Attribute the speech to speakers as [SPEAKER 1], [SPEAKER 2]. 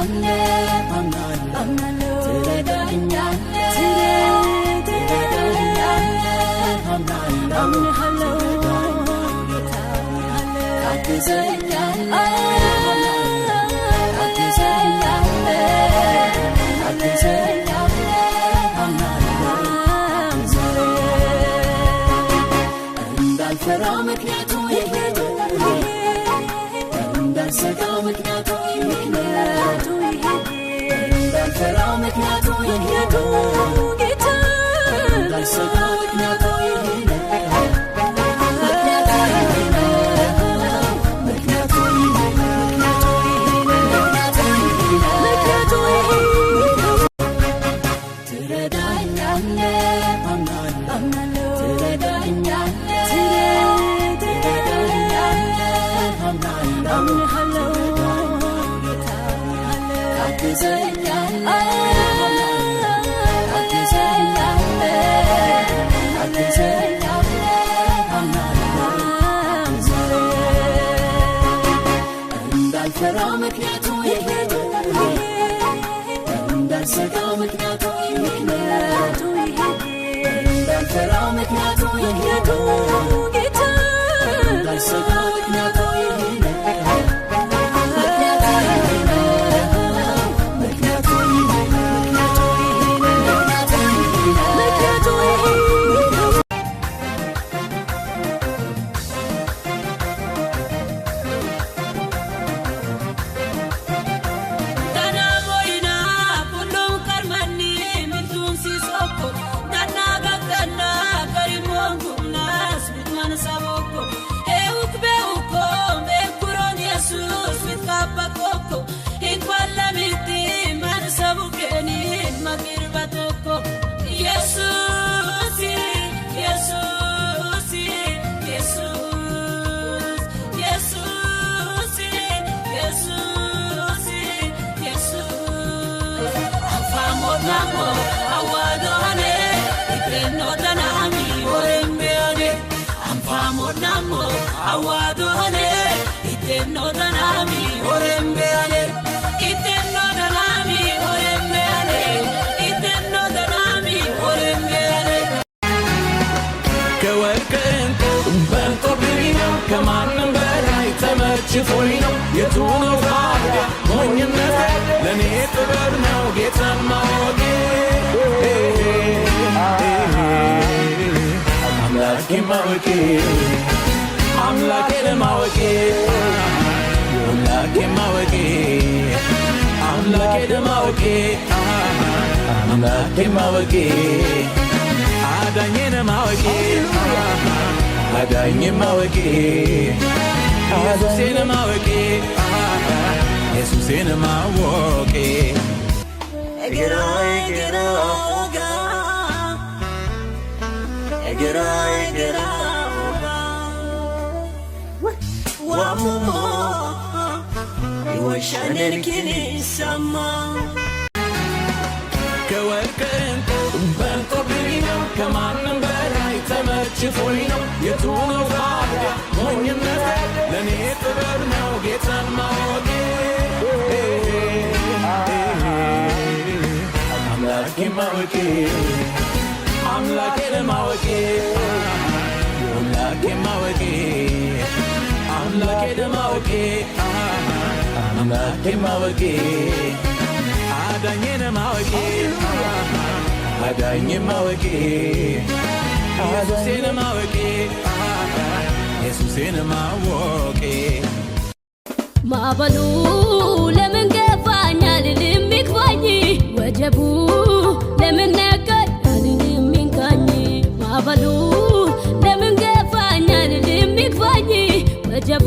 [SPEAKER 1] ትረዳኛለህ አምናለሁ፣ ትረዳኛለህ፣ ትረዳኛለህ አምናለሁ፣ ታግዘኛለህ፣ ታግዘኛለህ፣ ታግዘኛለህ አምናለሁ። እንዳልፈራ ምክንያቱ ይሄ ነው፣ እንዳልሰጋ ምክንያቱ ይሄ ነው፣ እንዳልፈራ ምክንያቱ ይሄ ነው፣ እንዳልሰጋ ምክንያቱ ይሄ ነው፣ ምክንያቱ ይሄ ነው፣ ምክንያቱ ይሄ ነው፣ ምክንያቱ ይሄ ነው። ትረዳኛለህ አምናለሁ፣ ትረዳኛለህ፣ ትረዳኛለህ አምናለሁ፣ ታግዘኛለህ፣ ታግዘኛለህ፣ ታግዘኛለህ አምናለሁ። እንዳልፈራ ምክንያቱ ይሄ ነው፣ እንዳልሰጋ ምክንያቱ ይሄ ነው፣ እንዳልፈራ ምክንያቱ ይሄ ነው፣ እንዳልሰጋ ምክንያቱ ይሄ ነው፣ ምክንያቱ ይሄ ነው፣ ምክንያቱ ይሄ ነው፣ ምክንያቱ ይሄ ነው።
[SPEAKER 2] Yesus, Yesus, Yesus, Yesus. Afamonamo, awadone, ikenotanami, orembeane. Afamonamo, awadone, ikenotanami, orembeane. Ikenotanami, orembeane. Ikenotanami, orembeane.
[SPEAKER 3] ከወርቅ ዕንቁ በልጦብኝ ነው፣ ከማንም በላይ ተመችቶኝ ነው። የቱ ነው ታዲያ ሞኝነት? ለእኔ ጥበብ ነው ጌታን ማወቄ፣ አምላኬን ማወቄ፣ አምላኬን ማወቄ፣ አምላኬን ማወቄ፣ አምላኬን ማወቄ፣ አምላኬን ማወቄ፣ አዳኜን ማወቄ፣ አዳኜን ማወቄ፣ ኢየሱሴን ማወቄ፣ ኢየሱሴን ማወቄ።
[SPEAKER 4] Egira egira oga, egira egira oga, wamumo iwashanen kinisama.
[SPEAKER 3] ከወርቅ ዕንቁ በልጦብኝ ነው፣ ከማንም በላይ ተመችቶኝ ነው። የቱ ነው ታዲያ ሞኝነት? ለእኔ ጥበብ ነው ጌታን ማወቄ፣ አምላኬን ማወቄ፣ አምላኬን ማወቄ፣ አምላኬን ማወቄ፣ አምላኬን ማወቄ፣ አምላኬን ማወቄ፣ አዳኜን ማወቄ፣ አዳኜን ማወቄ፣ ኢየሱሴን ማወቄ፣ ኢየሱሴን ማወቄ።
[SPEAKER 5] ማዕበሉ ለምን ገፋኝ አልልም ይክፋኝ፣ ወጀቡ ለምን ነካኝ አልልም ይንካኝ። ማዕበሉ ለምን ገፋኝ አልልም ይክፋኝ፣ ወጀቡ